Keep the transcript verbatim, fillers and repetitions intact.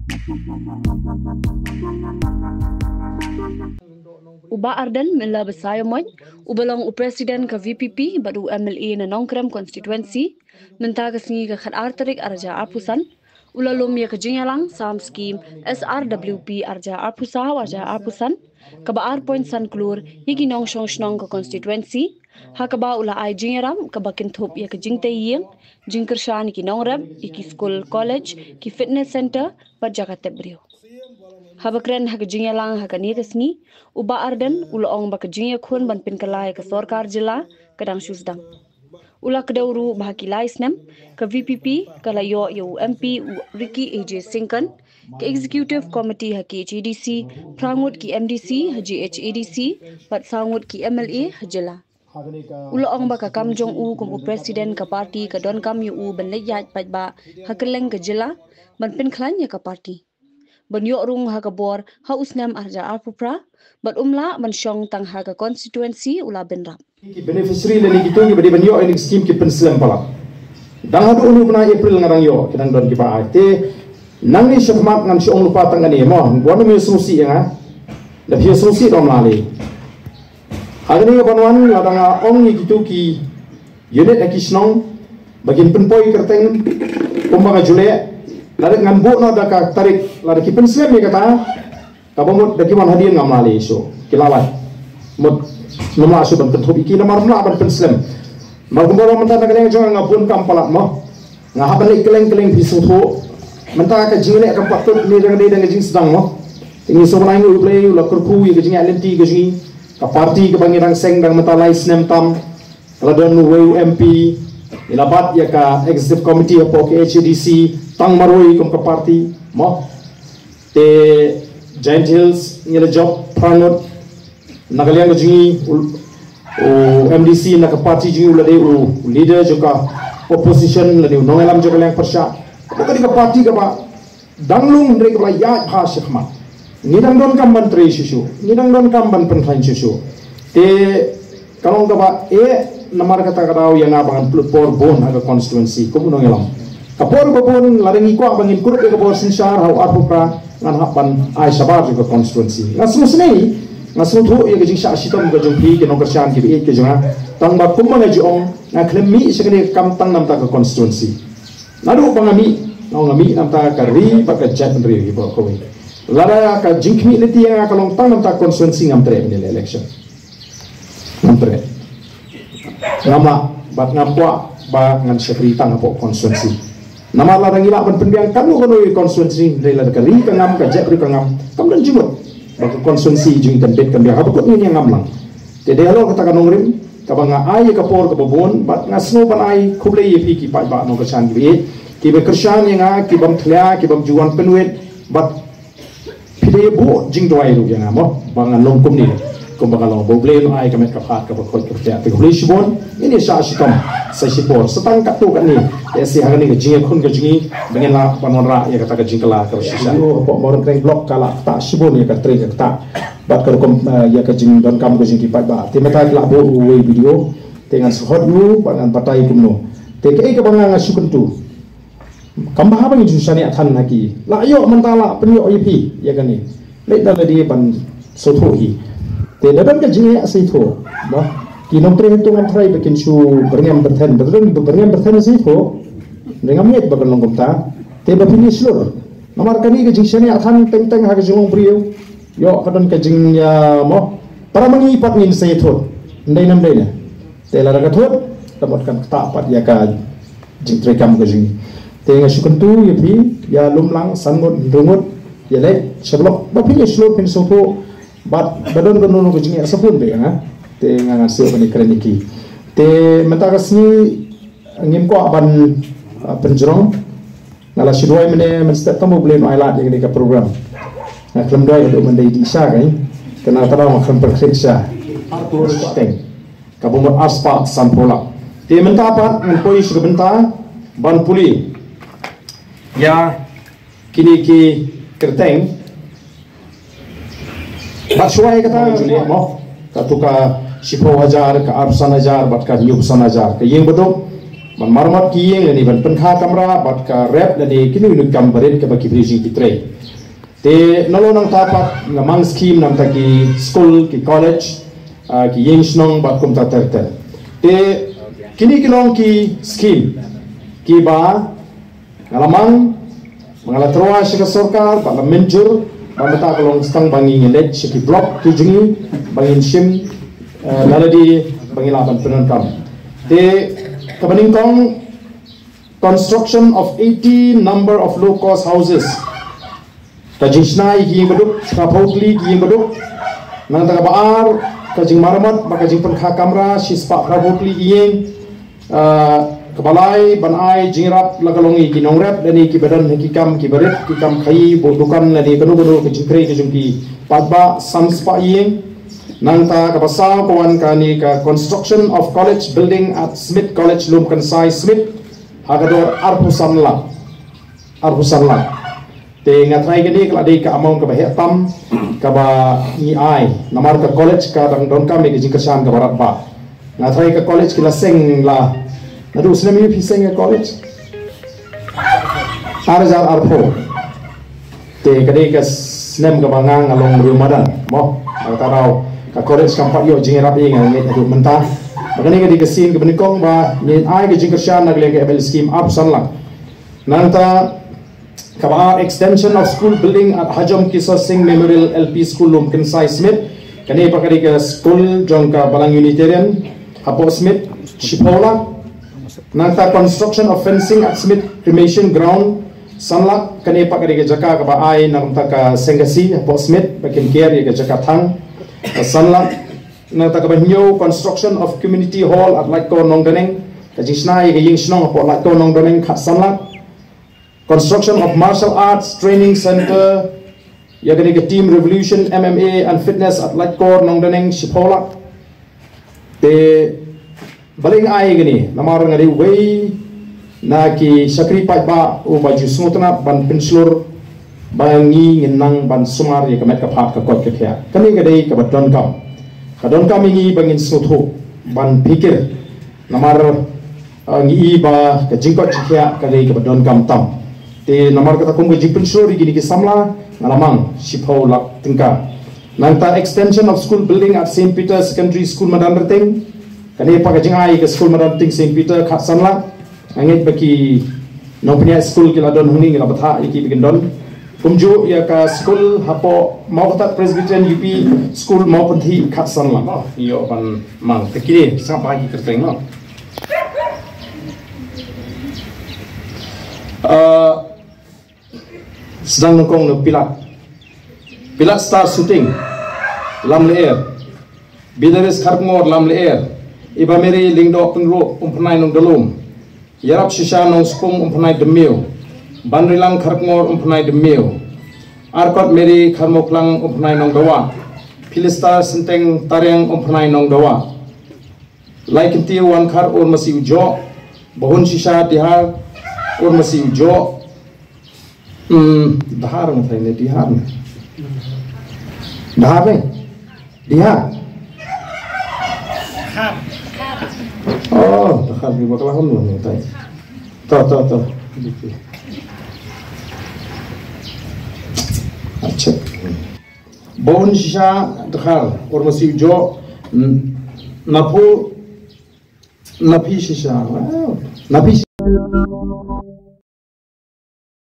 U Bah Ardent Miller Basaiawmoit, uba long u President ka V P P bad u M L A na Nongkrem Constituency, mynta ka sngi ka khatar tarik arhajar arphew san, u la lum ïa ka jingïalang sam skim S R W P arhajar arphew saw arhajar arphew san, kaba ar point san klur ïa ki nongshong shnong ka constituency, ha kaba u la ai jingïarap kaba kynthup ïa ka jingtei ïing, jingkyrshan ïa ki nongrep, ïa ki skul college, ki fitness centre bad jaka tep briew. Haba kren ha ka jingïalang ha kane ka sngi, u Bah Ardent u la ong ba ka jingïakhun ban pynkylla ïa ka sorkar jylla ka dang shu sdang. U la kdew ruh ba ha ki lai snem ka V P P ka la ïoh ïa u M P u Ricky A J Syngkon, ka executive committee ha K H A D C, phra ngut ki M D C ha G H A D C bad saw ngut ki M L A ha jylla. U la ong ba ka kam jong u kum u president ka party ka donkam ïa u ban leit ïaid paidbah ha kylleng ka jylla ban pynkhlaiñ ïa ka party, ban ïoh rung ha ka bor ha u snem arhajar arphew phra bad um lah ban shong tang ha ka constituency u la bynrap. Ki beneficiary lane kito kiba dei ban ïoh ïa kane ka skim ki pynslem palat. Dang haduh une u bnai April nga dang ïoh, ki dang don kiba ai. Te nangne shakhmat ngan shu ong lypa tang kane mo, wat nym ïa sngewsih ïa nga. Da phi ïa sngewsih dom lali. Ha kane ka ban wan lada nga ong ïa kito ki unit ha ki shnong ba kin pynpoi kyrteng kumba nga ju leh, lada ngan buh noh da ka tarik, lada ki pynslem ïa kata, kaba mut da ki wan hadien ngam lah leh shuh, ki la lait. Mut ngam lah shuh ban kynthup ïa ki namar ngam lah ban pynslem. Namar kumba long mynta na ka liang jong nga bun kam palat mo. Nga hap ban leit kylleng kylleng, phi sngewthuh. Mynta ka jingleh kam pat kut, ne dang dei dang ka jingsdang mo. Te ngi sngewbha ngi ïa U Blei u la kyrkhu ïa ka jingïaid lynti ka jong ngi. Ka party kaba ngi dang seng dang mynta lai snem tam. Ka la don uwei u M P, ngi la bat ïa ka executive committee hapoh K H A D C tang marwei kum ka party mo. Te Jaintia Hills ngi la jop phra ngut. Na ka liang ka jong ngi u, u M D C na ka party jong ngi u la dei u leader jong ka opposition lane u nongïalam jong ka liang pyrshah. Ka dei ka party kaba dang lung hynrei kaba la ïaid bha shakhmat. Ngi dang donkam ban trei shuh shuh, ngi dang donkam ban pynkhlaiñ shuh shuh. Te ka long kaba eh namar kata ka daw ïa nga ba ngan pynlut por bun ha ka constituency kum u nongïalam. Ka por ba bun lada ngi kwah ba ngin kurup ïa ka bor synshar ha u arphew phra, ngan hap ban ai shabar jong ka constituency. Nga sngewsynei, nga sngewthuh ïa ka jingshah shitom ka jong phi ki nongkyrshan kiba ïeit ka jong nga. Tang ba kumba nga ju ong, nga khlem mih sha kane ka kam tang namta ka constituency. Naduh ba nga mih, nga ong nga mih namta ka ri bad ka jaitbynriew hi baroh kawei. Lada ka jingkhmih lynti ïa nga ka long tang namta constituency, ngam treh mynne election. Ngam treh. Ngam lah bad ngam kwah ba ngan shakri tang hapoh constituency. Namar lada ngi lah ban pynbiang kano kano ïa constituency, hynrei lada ka ri ka ngam, ka jaitbynriew ka ngam, kam don jingmut ba ka constituency jong ngi kan bit kan biang. Haba kut ngin ïa ngam lang. Te dei halor kata ka nongrim kaba nga ai ïa ka por kaba bun bad nga sngew ban ai khublei ïa phi ki paidbah nongkyrshan kiba ïeit, kiba kyrshan ïa nga, ki bym thleh, ki bym ju wan pynwit bad phi da ïa buh jingduwai ruh ïa nga mo ba ngan long kumne. Kumba nga long, ba U Blei un ai ka met ka phad kaba khuid kaba tiah. Te khublei shibun. Ngin ïa shah shitom sa shipor sa tang katto katne. Te sa ha kane ka jingïakhun ka jong ngi ba ngin lah ban wanrah ïa kata ka jingkylla kaba shisha. Hapoh Mawryngkneng block ka la ktah shibun ïa ka trei ka ktah. Bad ka rukom, eh, ïa ka jingdonkam ka jong ki paidbah. Te mynta ki la buh uwei video. Te ngan sngewhod ïa u bad ngan batai kumno. Te kaei kaba nga nga shu kyntu, kam bha ba ngin shu shaniah than ha ki. La ïoh mynta la pynïoh ïa phi ïa kane. Leit da lade ban sngewthuh hi. Te da don ka jingeh sngewthuh. Ba ki nongtrei hangto ngam tharai ba kin shu byrngem byrthen, ba don ba byrngem byrthen sngewthuh. Ngam ngeit ba kan long kumta. Te ba phin ïa shlur. Namar kane ka jingshaniah than teng teng ha ka jinglong briew. Ïoh ka don ka jingïa mo. Para ma ngi pat ngin sa ïathuh. Ym dei ne ym dei ne. Te lada ka thut, ka mut kan ktah pat ïa ka jingtrei kam ka jong ngi. Te nga shu kyntu ïa phi, ïa lum lang san ngut hynriew ngut, ïa leit sha block ba phin ïa shlur phin sngewthuh bad ba don kano kano ka jingeh sa bun bha ïa nga. Te nga ngan siew ban ïakren ïa ki. Te mynta ka sngi ngim kwah ban, ah, pynjrong. Nga la shu duwai mynne mynstep tang ba U Blei un ai lad ïa kane ka program. Nga khlem duwai haduh mynta dei sha ka, eh. Kane ka daw nga khlem pyrkhat sha. Ar klur shiteng. Kaba mut ar spah sanphew lak. Te mynta pat ngan poi sha ka bynta ban pule ïa kine ki kyrteng. Bad shuwa ïa kata nga ju leh mo, kato ka shiphew hajar, ka arphew san hajar bad ka hynñiewphew san hajar. Ka ïing baduk ban maramot ki ïing lane ban pynkha kamra bad ka rep lane kino kino ki kam barit kaba ki briew jong ki trei. Te nalor nangta pat nga mang skim namta ki skul, ki college, ah, ki ïing shnong bad kumta ter ter. Te kine ki long ki skim kiba nga la mang, nga la tyrwa sha ka sorkar bad la mynjur, bad mynta ka long tang ba ngi ngi leit sha ki block ki jong ngi ba ngin shim, eh, da lade ba ngi lah ban pyndonkam. Te kaba nyngkong, construction of eighty number of low cost houses. Ka jingshna ïa ki ïing baduk, phra phew tylli ki ïing baduk. Nangta kaba ar, ka jingmaramot bad ka jingpynkha kamra shispah phra phew tylli ki ïing. Ah, kaba lai, ban ai jingïarap la ka long ïa ki nongrep lane kiba don ha ki kam kiba rit, ki kam khaïi, buh dukan lane kano kano ka jingtrei ka jong ki paidbah, sanspah ïing. Nangta kaba saw ka wan kane ka construction of college building at Smit College, Lumkynsai, Smit, ha ka dor arphew san lak. Arphew san lak. Te nga tharai kane ka la dei ka amount kaba heh tam kaba ngi ai. Namar ka college ka dang donkam ïa ka jingkyrshan kaba radbah. Nga tharai ka college ki la seng la. Naduh u snem aïu phi seng ka college? Ar hajar arphew. Te ka dei ka snem kaba nga nga long riew madan. Mo, nga tharai ka college kam pat ïoh jingïarap ïa nga ngeit haduh mynta. Ba kane ka dei ka sien kaba nyngkong ba ngin ai ka jingkyrshan na ka liang ka M L A scheme arphew san lak. Nangta kaba ar, extension of school building at Hajom Kisor Singh Memorial L P School, Lumkynsai, Smit. Kane pat ka dei ka skul jong ka Balang Unitarian hapoh Smit, shiphew lak. Nangta construction of fencing at Smit Cremation Ground, san lak. Kane pat ka dei ka jaka kaba ai na ka bynta ka Seng Khasi hapoh Smit ba kin kiar ïa ka jaka thang, ka san lak. Nangta kaba hynñiew, construction of community hall at Laitkor, Nongdaneng. Ka jingshna ïa ka ïing shnong hapoh Laitkor, Nongdaneng, khatsan lak. Construction of Martial Arts Training Center, ïa kane ka Team Revolution M M A and Fitness at Laitkor, Nongdaneng, shiphew lak. Te balei nga ai kane, namar nga dei uwei na ki shakri paidbah uba ju sngewtynnat ban pynshlur ba ngi ngin nang ban sumar ïa ka met ka phad, ka koit ka khiah. Kane ka dei kaba donkam. Ka donkam ïa ngi ba ngin sngewthuh ban phikir. Namar, eh, ngi i ba ka jingkoit jingkhiah ka dei kaba donkam tam. Te namar kata kum ka jingpynshlur ïa kine ki samla, nga la mang shiphew lak tyngka. Nangta extension of school building at Saint Peter Secondary School, Madanrting. Kane pat ka jingai ka skul Madanrting Saint Peter, khatsan lak. Nga ngeit ba ki nongpynïaid skul ki la don hangne, ngi la bthah ïa ki ba kin don. Kumjuh ïa ka skul hapoh Mawkatad Presbyterian U P School, Mawpynthih, khatsan lak. Oh, ïoh ban mang. Te kine sngap ba ki kyrteng, no. Ah, sdang nyngkong na Pilat. Pilat Star Shooting, Lamleer. Bidaris Kharkongor, Lamleer. Iba Mary Lyngdoh Pyngrope, Umphyrnai, Nongdalum. Ïarap Shisha Nongspung, Umphyrnai, Dymmiu. Banrilang Kharkongor, Umphyrnai, Dymmiu. Arkot Mary Kharmawklang, Umphyrnai, Nongdawa. Philistar Synteng Tariang, Umphyrnai, Nongdawa. Laikynti Wankhar Urmasi Ujoh. Bahun Shisha Dihar Urmasi Ujoh. Hmm, Dahar nga tharai ne Dihar ne? Dahar ne? Dihar. Oh, Dahar ni bakla hon ne tai. To, to, to. Acha. Bahun Shisha Dahar Urmasi Ujoh. N-, Naphu, Naphi Shisha. Wow. Naphi Shisha.